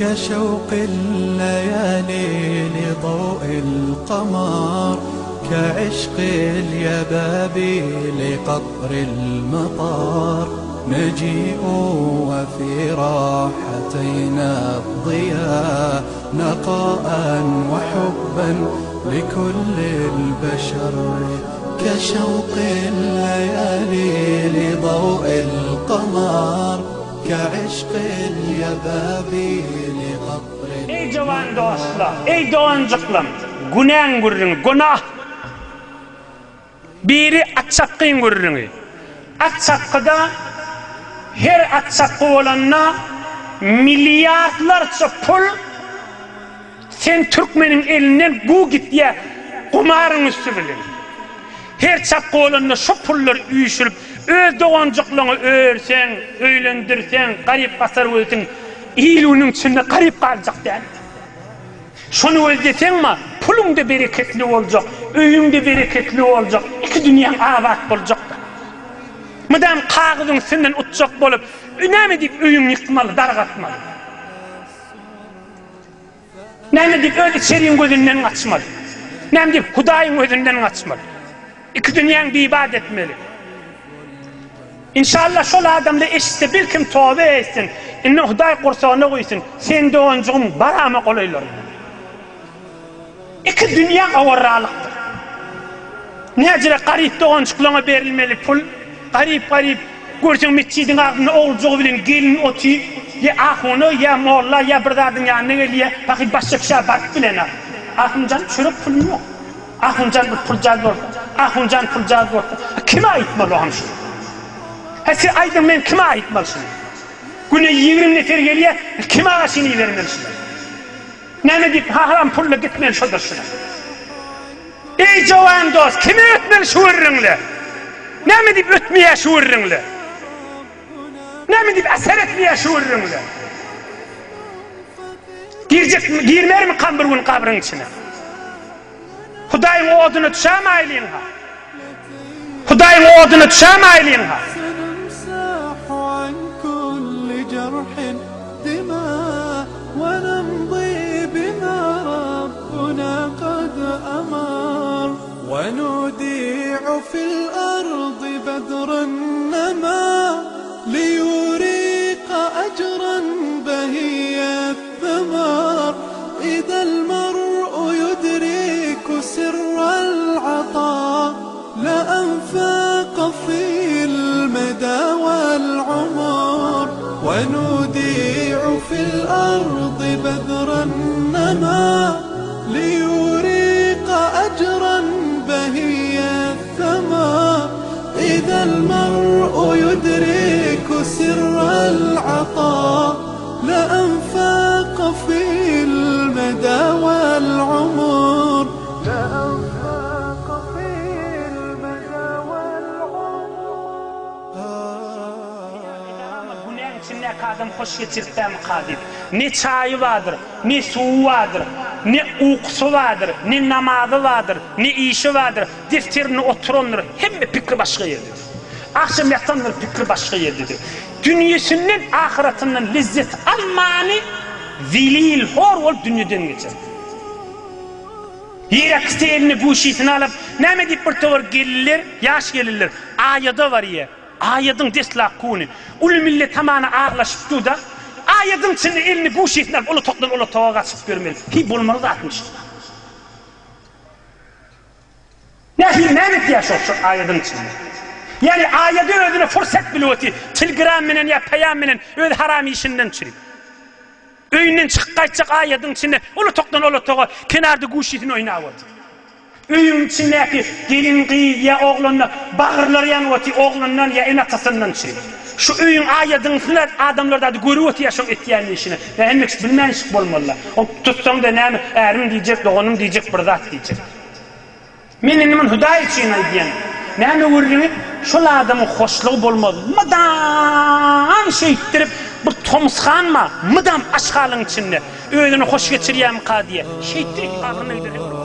كشوق الليالي لضوء القمر كعشق اليباب لقطر المطر نجيء وفي راحتينا الضياء نقاء وحبا لكل البشر كشوق الليالي لضوء القمر كعشق اليباب لقطر Eý jowan dostlar, eý doganjyklarym, günäň gürrüňi, günah. Biri at çapgyň gürrüňi. At çapgyda her at çapgy bolanda milliardlarça pul sen türkmeniň elinden gu gitýä gumaryň üsti bilen. Her çapgy bolanda şo pullary üýşürip öz doganjyklaňy örseň, öýlendirseň, garyp-gasar gözüň il-günüň içinde garyp galjak däl. Şony gözleseň-ma, puluň-da bereketli boljak, öýüň-de bereketli boljak, iki dünýäň abat boljakdyr. Mydam kagyzyň üstünden utjak bolup, näme diýip öýüňi ýykmaly, dargatmaly? Näme diýip öz içeriň gözünden gaçmaly? Näme diýip Hudaýyň gözünden gaçmaly? Iki dünýäň bibat etmeli. Inşallah şol adamda eşitse belkim toba etsin. Indi Hudaý gursagyna guýsun. Sen doganjygym barama golaýlaryna. Iki dünýäň owarralykdyr. Näjere garyp doganjyklaňa berilmeli pul. Garyp garyp görseň metjidiň agzynda oguljygy bilen gelin otyr. Ýa ahuna ýa molla ýa bir zadyň ýanyna gelýä. Pahyr başga kişä baryp bilenok. Ahunjan çörek pulum ýok. Ahunjan bir puljaz bolsa, Ahunjan puljaz bolsa, kime aýtmaly oňam şuny? Hä siz aýdyň men kime aýtmaly şuny? Güne 20 nefer gelýär, kime agaşyny ibermeli şuny? Näme diýip haram pulla gitmeli şodur şuna? Eý jowan dost, kime ötmeli şu gürrüňle? Näme diýip ötmeýär şu gürrüňle? Näme diýip äser etmeýär şu gürrüňle? Girjek girmermikam bir gün gabryň içine? Hudaýyň oduna düşämaýlyň-ha. Hudaýyň oduna düşämaýlyň-ha. ليريق أجرا بهي الثمر إذا المرء يدرك سر العطاء لأنفاق في المدى والعمر ونوديع في الأرض بذر النما ليريق أجرا بهي الثمر إذا المرء يدرك سر العطاء لأنفاق في المدى والعمر لأنفاق في المدى والعمر Günäň içindäki adam hoş geçiripdämika diýip. Ne çaýy bardyr, ne suwy bardyr, ne ukusy bardyr, ne namazy bardyr, ne işi bardyr. Defterinde oturandyr, hemme pikri başga ýerdedir. Agşam ýatandyr, pikri başga ýerdedir. Dünýesinden, ahyratyndan lezzet almany zelil, hor bolup dünýeden geçer. Ýeräkisi eline guşisini alyp, näme diýip bir towar gelinler, ýaş gelinler aýada barýar. Aýadyň deslapky güni uly millet hamana aglaşyp dur-da, aýadyň içinde elini guşisini alyp ol otagdan ol otaga gaçyp ýörmeli. Hiý bolmaly zatmyş. Nähili näme etýär şol şu aýadyň içinde? Ýagny aýady özüne fursat bilip otyr. Telegram menen ýa peýam menen öz haram işinden çürip. Öýünden çykyp gaýtjak aýadyň içinde ol otagdan ol otaga kenarda guşisini oýnap otyr. Öýüň içindäki gelin gyz ýa oglanda bagyrlary ýanyp otyr oglundan ýa ene-atasyndan çürip. Şu öýüň aýadyňsyna adamlar zady görüp otyr şoň etýän işini. Ýa hemme kişi bilmän işik bolmalylar. Ol tutsaň-da näme ärim diýjek, doganym diýjek bir zat diýjek. Men indi muny Hudaý üçin aýdýan. Näme gürrüňi? Şol adamyň hoşlugy bolmaz. Mydam şeýtdirip, bir tomusganma, mydam aşgalyň içinde özüni hoş geçirýärmika diýýär. Şeýtdirip gabryna gider.